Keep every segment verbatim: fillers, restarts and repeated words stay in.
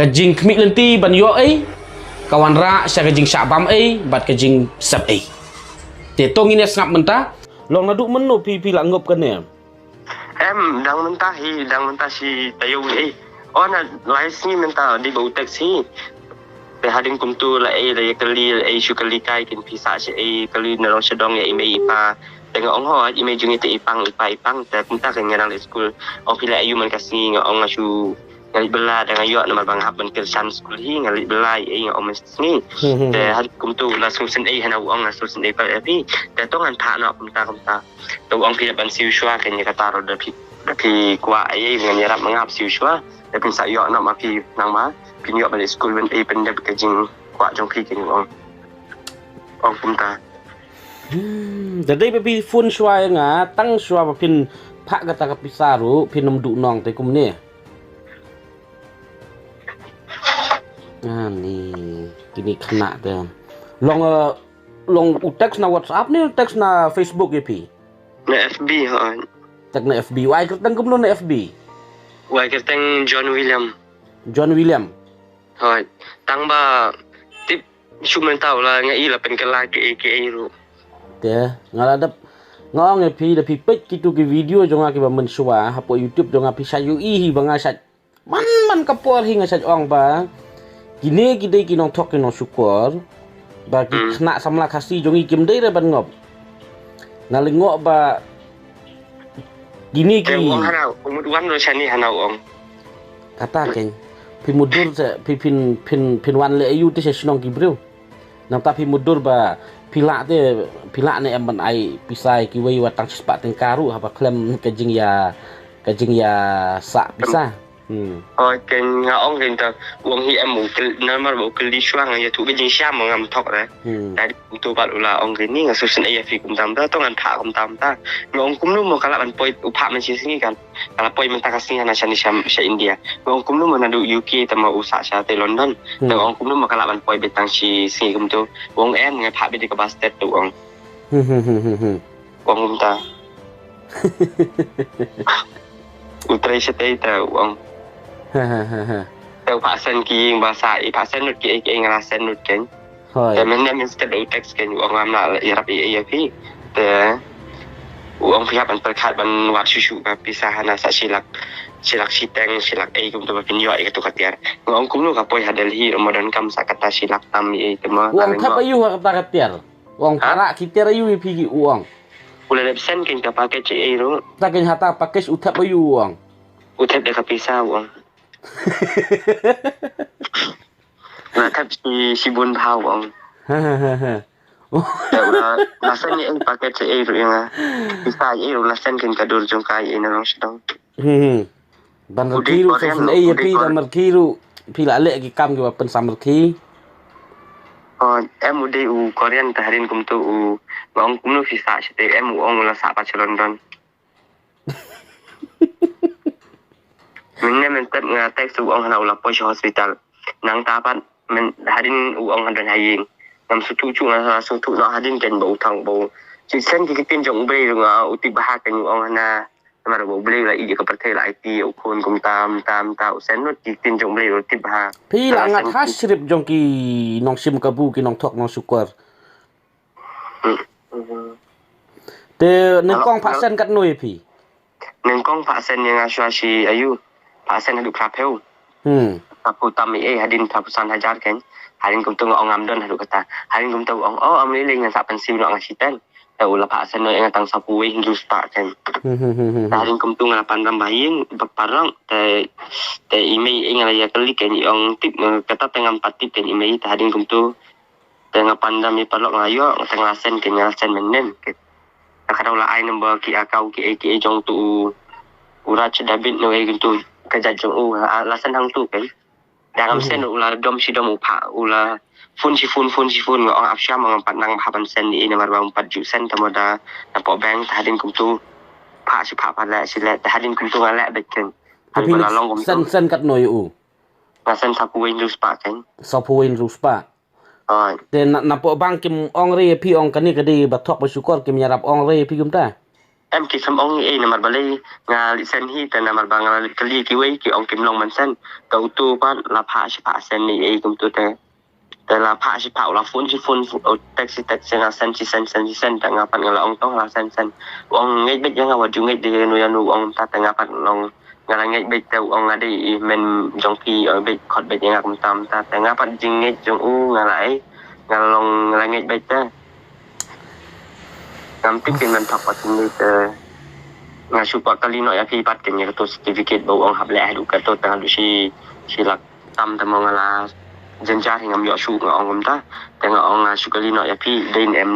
Ka jingkhmih lynti ban ïoh ei ka wanrah sha ka jingshah bam ei bad ka jingsep ei. Te to ngin ïa sngap mynta. Long naduh mynno phi phi la ngop kane? Em, dang mynta hi, dang mynta shi taïew ei. Ong na lai sngi mynta dei ba u text hi. Te hadien kumtu la ei la ïa kylli, la ei shu kylli kai kin phi sah shi ei, kylli na long sha dong ïa i mei i pa. Te nga ong ho, i mei jong i te i pang i pa i pang. Te kumta ka ngi nang leit skul. Ong phi la aïu man ka sngi, nga ong nga shu nga leit bylla, da nga ïoh namar ba nga hap ban kyrshan skul hi, nga leit bylla ei, nga ong man sngi. Hmm, hmm, Te hmm. Hadien kumtu la sngewsynei hana u ong, nga sngewsynei pat ïa phi. Te to ngan phah noh kumta kumta. Te u ong phi ban siew shuwa kein ïa kata ruh da phi, da phi kwah ei ngan ïarap ma nga siew shuwa. Da phin sa ïoh noh ma phi nang ma phin ïoh ban leit skul ban ei pyndep ka jingkwah jong phi kein u ong. Ong kumta. Hmm, da dei ba phi phone shuwa ïa nga, tang shuwa ba phin phah kata ka pisa ruh phin ym duh nong te kumne. Ani kine khynnah te. Long, eh, long u text na WhatsApp ne u text na Facebook ïa phi? Na F B, hooid. Text na F B. U ai kyrteng kumno na F B? U ai kyrteng John William. John William. Hooid. Tang ba tip shu mynta u la nga i la pynkylla kiei kiei ruh. Te nga la dep, nga ong ïa phi, da phi peit kitu ki video jong nga kiba mynshuwa hapoh YouTube jong nga, phi sa ïohi hi ba nga sa man man ka por hi nga sa ong ba kine ki dei ki nongthok ki nongshukor, ba ki Hmm. khynnah samla Khasi jong ngi kim dei re ban ngop. Nga lyngngoh ba kine Te ki u ong hana, u mut wan ruh shane hana u ong. Kata kein. Phi mutdur se phi phin phin phin wan leh aïu te sha shnong ki briew. Nangta phi mutdur ba phi lah te, phi lah ne em ban ai pisa ïa kiwei wat tang shispah tyngka ruh haba khlem ka jingïa, ka jingïasah pisa. Hmm. Hooid, kein nga ong kein ta, u ong hi em u kyl-, namar ba u kylli shuwa nga ïathuh ba jingshisha ma ngam thok re. Hmm. Te hadien kumtu pat u la ong kein ni nga sngewsynei ïa phi kumta kumta, to ngan phah kumta kumta. Nga ong kumno mo ka lah ban poi, u phah man shi sngi kan. Ka la poi mynta ka sngi hana shane sha, sha India. Nga ong kumno mo naduh U K te ma u sah sha te London. Hmm. Te nga ong kumno mo ka lah ban poi beit tang shi sngi kumtu. U ong em, nga phah beit ïa ka bastard te u ong. Hmm, hmm, hmm, hmm, hmm. U ong kumta. U trei shatei te u ong. Ha, ha, ha, ha. Te u phah send ki ïing ba sah, i phah send lut kiei kiei nga la send lut kein. Hooid. Te mynne mynstep u text kein u ong ngam lah ïarap ei ei ïa phi. Te u ong phi hap ban pyrkhat ban wad shuh shuh ka pisa hana sa shi lak, shi lak shiteng, shi lak ei kumta ba phin ïoh ïa katu ka tiar. Nga ong kumno ka poi ha Delhi ruh ma donkam sa kata shi lak tam ei ei te ma. U ong thep aïu ha kata ka tiar? U ong Ha? Para ki tiar aïu ïa phi ki u ong? U la dep send kein ka package ei ei ruh. Ta kein hata package u thep aïu u ong? U thep da ka pisa u ong. U la thep shi, shibun bha u ong. Ha, ha, ha, ha. Te u la, la send ei ei package ei ei ruh ïa nga. Pisa ei ei ruh la send kein ka dur jong ka ei ei na long sha dong. Hmm, hmm. Ban rkhie ruh sa sngewsynei ïa phi, ban rkhie ruh phi la leh ki kam kiba pynsamrkhie. Oh, em u dei u Korean te hadien kumtu u, nga ong kumno phi sah shatei, em u ong u la sah pat sha London. Mynne mynstep nga text u ong hana u la poi sha hospital. Nangta pat hadien u ong ha don ha ïing. Ngam sngewthuh shuh, nga sngewthuh noh hadien kein ba u thang ba u shu send ki ktien jong U Blei ruh nga u tip bha kein u ong hana. Namar ba U Blei u la ïeit ïa ka pyrthei, la aiti ïa u khun kumta kumta kumta, u send lut ki ktien jong U Blei u tip bha. Phi la ngat ha script jong ki nongshim kabu, ki nongthok nongshukor. Hmm. Te nyngkong phah send katno ïa phi? Nyngkong phah send ïa nga shuwa shi aïu? Phah send haduh phra phew. Hmm. Phra phew tam ei ei, hadien phra phew san hajar kein. Hadien kumtu nga ong ngam don haduh kata. Hadien kumtu u ong, oh, ym lei lei, ngan sa pynsiew noh nga shiteng. Te u la phah send noh ïa nga tang sawphew wei hynriew spah kein. Hmm, hmm, hmm, hmm, hmm. Te hadien kumtu nga la pan dam ba ha ïing, ba paralok, te, te i mei ei nga la ïa kylli kein, i ong tip, kata te ngam pat tip kein i mei, te hadien kumtu. Te nga pan dam ïa paralok nga ïoh, te nga la send kein, nga la send mynnin kein. Te ka dei u la ai number ki account kiei kiei jong utu u, u Raj David ne ei kumtu ka jait jong u, ah, la send hangtu kein. Da ngam send u la dom shi dom u phah, u la phone shi phone, phone shi phone, nga ong ap shwa ma ngam pat nang bha ban send ei ei namar ba ngam pat ju send, te ma da napoh bank, te hadien kumtu phah shi phah, phah leh shi leh, te hadien kumtu nga leh beit kein. Te phi la send, send katno ïa u? Nga send sawphew wei hynriew spah kein. Sawphew wei hynriew spah. Hooid. Te na, napoh bank kim ong re ïa phi, ong kane ka dei ba thok ba shukor, kim ïarap ong re ïa phi kumta? Em ki sam ong ei namar balei nga leit send hi te namar ba nga la kylli kiwei ki ong kim long ban send. Te utu pat la phah shi phah send ni ei kumtu te. Te la phah shi phah u la phone shi phone, u text shi text, nga send shi send, send shi send, te nga pat nga la ong to la send send. U ong ngeit beit ïa nga, wat ju ngeit de ïa no ïa no, u ong ta te nga pat long nga la ngeit beit te u ong nga dei i men jong phi, oi beit khot beit ïa nga kumta kumta te nga pat jingngeit jong u nga la ei, nga la long nga la ngeit beit te. Ngam tip kin ban thok pat ni te nga shu pat kali noh ïa phi pat kin ïa kato certificate ba u ong hap leh haduh kato tang haduh shi shi lak tam te mo nga la jynjar hi ngam ïoh shuh nga ong kumta. Te nga ong nga shu kali noh ïa phi dei ne em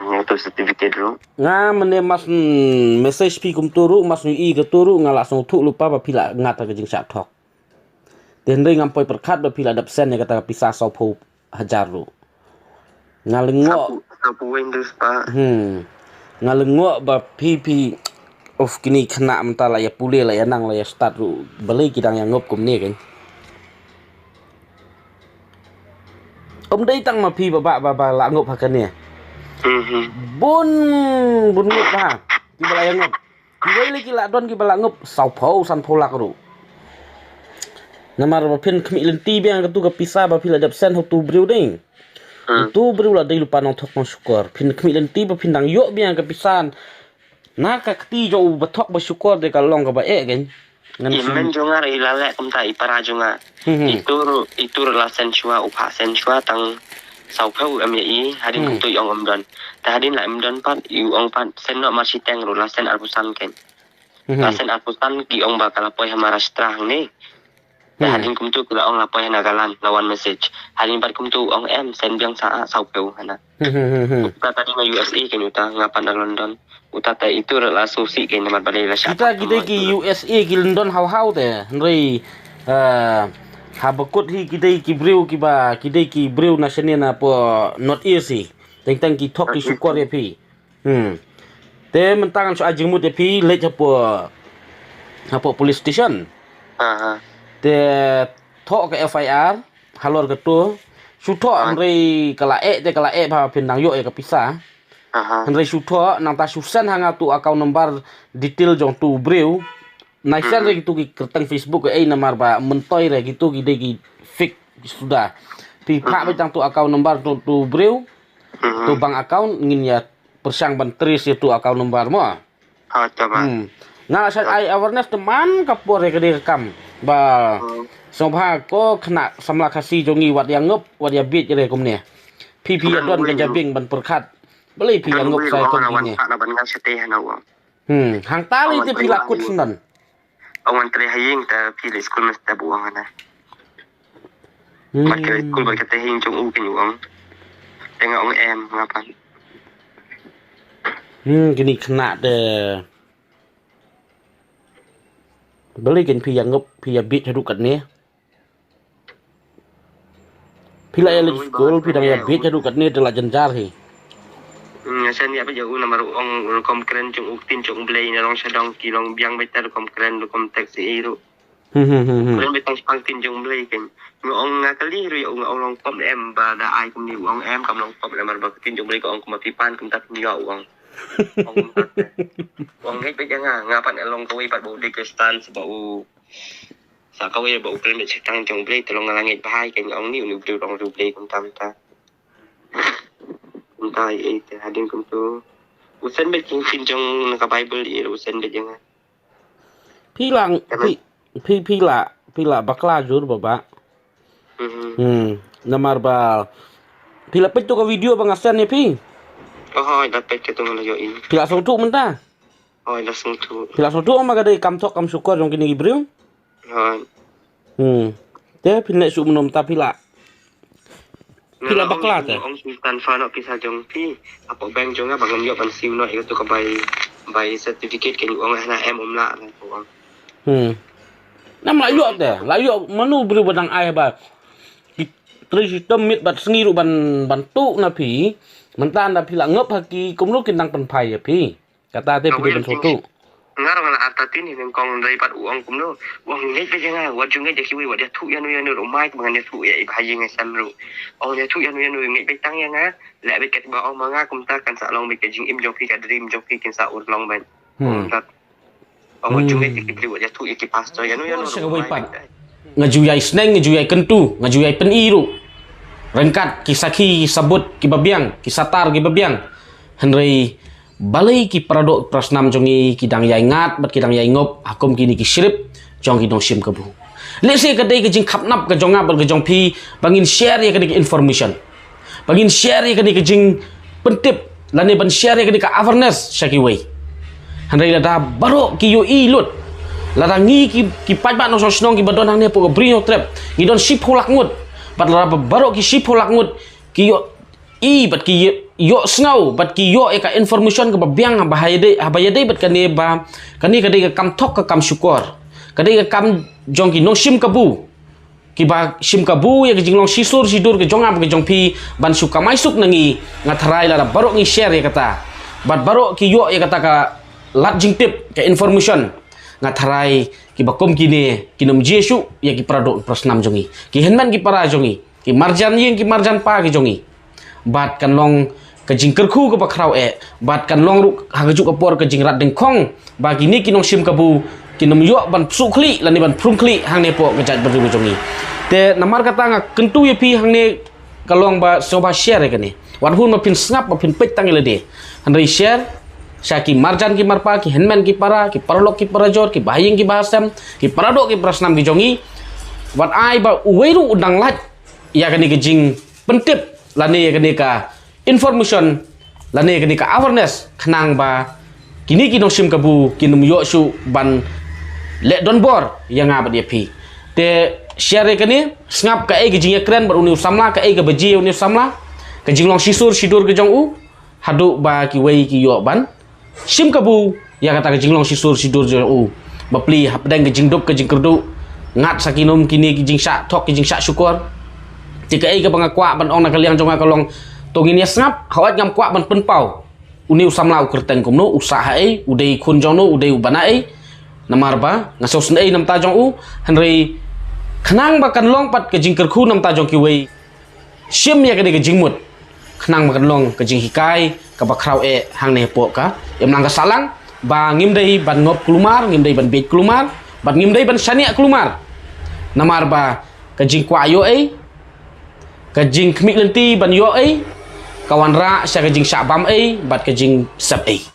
ïa kato certificate ruh. Nga mynne mas, mm, message phi kumto ruh, mas ngi i kato ruh, nga la sngewthuh lypa ba phi la ngat ha ka jingshah thok. Te hynrei ngam poi pyrkhat ba phi la dep send ïa kata ka pisa sawphew hajar ruh. Nga lyngngoh. Sapu, sapu weng dus pa. Hmm. Nga lyngngoh ba phi phi, of, kine khynnah mynta la ïa pule, la ïa nang, la ïa stad ruh. Balei ki dang ïa ngup kumne kein. Ym dei tang ma phi ba ba ba, ba la ngup ha kane. Mhm. Bun bun ngup ha. Kiba la ïa ngup. Kiwei lei ki la don kiba la ngup sawphew sanphew lak ruh. Namar ba phin khmih lynti biang katu ka pisa ba phi la dep send ha utu briew dei. Hmm. Utu briew la dei lypa nongthok nongshukor. Phin khmih lynti ba phin dang ïoh biang ka pisa. Na ka kti jong u ba thok ba shukor de ka long kaba eh kein. Ngan I shu men jong nga i la leh kumta i para jong nga. Hmm, hmm. Itu ru, itu ru la send shuwa, u phah send shuwa tang sawphew em ïa i, hadien Hmm. kumtu i ong em don. Ta hadien la em don pat, i ong pat, send noh mar shiteng ru la send arphew san kein. Hmm. La send arphew san ki ong ba ka la poi ha Maharashtra hangne. Ta Hmm. hadien kumtu ki la ong la poi ha Nagaland, la wan message. Hadien pat kumtu ong em, send biang sa, sawphew hana. Hmm, hmm, hmm, hmm. Uta ta dei na U S A kein uta, nga pat na London. Uta ta itu la sngewsih kein namar ba dei la shah Kita pat ki dei ki U S A ki London haw haw te. Hynrei, eh, haba kut hi ki dei ki briew kiba, ki dei ki briew na shane na po North East hi. Teng teng ki thok ki shukor ïa phi. Hmm. Te mynta ngan shu ai jingmut ïa phi leit hapoh, hapoh police station. Aha. Te thoh ka F I R halor kato. Shu thoh Ah. hynrei ka la eh te ka la eh ba phin dang ïoh ïa ka pisa. Aha. Hynrei shu thoh nangta shu send ha nga tu account number detail jong tu briew. Nai send Mhm. re kitu ki kyrteng Facebook ei namar ba myntoi re kitu ki dei ki fake suda. Phi phah Mhm. beit tang tu account number tu, tu briew. Mhm. Tu bank account ngin ïa pyrshang ban trace ïa tu account number mo. Ha, ta ba. Hmm. Nga la shait ai awareness te man ka por ïa ka dei ka kam ba Hmm. sngewbha ko khynnah samla Khasi jong ngi wat ïa ngup, wat ïa bieit re kumne. Phi phi ïa Kan don ka wei jabieng ban pyrkhat. Balei phi ïa kan ngup wei sai wan kum wan kine. Sa na ban nga shate hana wa. Hmm, hangta lei te phi la kut sngewdon. Ong wan trei ha ïing ta phi leit skul masta bu ong hana. Hmm. Mat ka leit skul bad kata ha ïing jong u kein u ong. Te nga ong em nga pat. Hmm, kine khynnah te. Balei kein phi ïa ngup, phi ïa bieit haduh katne. Phi la ïa leit skul, phi dang ïa bieit haduh katne te la jynjar hi. Hmm, nga shen ïa phi ïa u namar u ong u rukom kren jong u ktien jong u Blei na long sha dong ki long biang beit te rukom kren rukom text i ruh. Hmm, hmm, hmm, hmm. Kren beit tang sha ktien jong u Blei kein. Nga ong nga kylli ruh ïa u nga ong long pop em ba da ai kumne u ong em kam long pop namar ba ktien jong u Blei ka ong kumba phi pan kumta phin ïoh u ong. Ong kumta. U ong ngeit beit ïa nga, nga pat nga long kawei pat ba u dei Khristan seh ba u Sa kawei ba u kren beit sha tang jong u Blei te long nga la ngeit bha ïa ka ong ni u ni u Blei u long u Blei kumta kumta. Kumta ei ei te hadien kumtu. U send beit king king jong na ka Bible i u send beit jong nga. Phi lang phi phi phi la phi la bakla jur baba. Mhm. Hmm. Namar ba phi la peit tu ka video ba nga send ïa phi. Oh, hoi, da peit ka tu nga la ïohi. Phi la sngewthuh mynta. Hoi, la sngewthuh. Phi la sngewthuh ma ka dei kam thok kam shukor jong kine ki briew. Hoi. Hmm. Te phi leh shuh mynno mynta phi la. Phi la bakla te. Ong shu transfer noh pisa jong phi. Hapoh bank jong nga ba ngam ïoh ban siew noh ïa katu ka bai, bai certificate kein u ong hana em um lah na u ong. Hmm. Nam la ïoh te, la ïoh mano briew ba dang ai ba. Ki trei shitom miet bad sngi ruh ban, ban tuh na phi. Mynta da phi la ngop ha ki kumno kin dang pynphai ïa phi. Kata te phi dei ban sngewthuh. Nga ruh nga la artatien hi nyngkong, hynrei pat u ong kumno, u ong ngeit beit ïa nga, wat ju ngeit ïa kiwei, wat ïathuh ïano ïano ruh, mai ba ngan ïathuh ïa i Bhaïing Hassan ruh. Ong ïathuh ïano ïano, ngeit beit tang ïa nga, leh beit katba ong ma nga, kumta kan sa long beit ka jingim jong phi, ka dream jong phi kin sa urlong beit. Hmm. Kumta. Ong wat ju ngeit ïa ki briew, wat ïathuh ïa ki pastor ïano ïano ruh, mai beit. Nga ju ïai sneng, nga ju ïai kyntu, nga ju ïai pyni ruh ryngkat ki sakhi sabut kiba biang, ki satar kiba biang. Hynrei balei ki paradoh parasnam jong ngi ki dang ïai ngat bad ki dang ïai ngop ha kum kine ki script jong ki nongshim kabu? Lehse ka dei ka jingkhapnap ka jong nga bad ka jong phi ba ngin share ïa kane ka information, ba ngin share ïa kane ka jingpyntip lane ban share ïa kane ka awareness sha kiwei. Hynrei lada baroh ki ïohi lut, lada ngi ki, ki paidbah nongshong shnong kiba don hangne hapoh ka Bri Hynñiewtrep ngi don shiphew lak ngut, bad lada baroh ki shiphew lak ngut ki ïohi bad ki ïohsngew bad ki ïoh ïa ka information kaba biang haba ïadei, haba ïadei bad kane ba kane ka dei ka kam thok ka kam shukor, ka dei ka kam jong ki nongshim kabu kiba shim kabu ïa ka jinglong shisur shidur ka jong nga bad ka jong phi ban shu kamai suk na ngi. Nga tharai lada baroh ngi share ïa kata bad baroh ki ïoh ïa kata ka lad jingtip, ka information, nga tharai kiba kum kine kin ym jia shuh ïa ki paradoh parasnam jong ngi, ki hynmen ki para jong ngi, ki marjan ïing ki marjan pa ki jong ngi. Bad kan long ka jingkyrkhu kaba khraw eh, bad kan long ruh ha kajuh ka por ka jingrat dyngkhong ba kine ki nongshim kabu kin ym ïoh ban psuh khlieh lane ban prung khlieh hangne hapoh ka jaitbynriew jong ngi. Te namar kata nga kyntu ïa phi hangne ka long ba sngewbha share ïa kane. Wat hun ba phin sngap ba phin peit tang ïa lade. Hynrei share sha ki marjan ki marpa, ki hynmen ki para, ki paralok ki parajor, ki bahaïing ki bahasem, ki paradoh ki parasnam ki jong ngi. Wat ai ba uwei ruh u nang lait ïa kane ka jingpyntip lane ïa kane ka information lane ïa kane ka awareness, khnang ba kine ki nongshim kabu kin ym ïoh shuh ban leh donbor ïa nga bad ïa phi. Te share ïa kane, sngap kaei ka jingïakren bad une u samla, kaei kaba jia ïa une u samla, ka jinglong shisur shidur ka jong u, haduh ba kiwei ki ïoh ban shim kabu ïa kata ka jinglong shisur shidur jong u. Bapli hapdeng ka jingduk ka jingkyrduh, ngat sa ki num kine ki jingshah thok ki jingshah shukor. Te kaei kaba nga kwah ban ong na ka liang jong nga ka long, to ngin ïa sngap, hooid ngam kwah ban pynpaw une u samla u kyrteng kumno, u sah haei, u dei khun jong no, u dei u bana ei. Namar ba nga sngewsynei na bynta jong u, hynrei khnang ba kan long pat ka jingkyrkhu na bynta jong kiwei, shim ïa kane ka jingmut, khnang ba kan long ka jinghikai kaba khraw eh hangne hapoh ka imlang ka sahlang, ba ngim dei ban ngop kulmar, ngim dei ban bieit kulmar, bad ngim dei ban shaniah kulmar. Namar ba ka jingkwah ïoh ei, ka jingkhmih lynti ban ïoh ei, ka wanrah sha ka jingshah bam ei bad ka jingsep ei.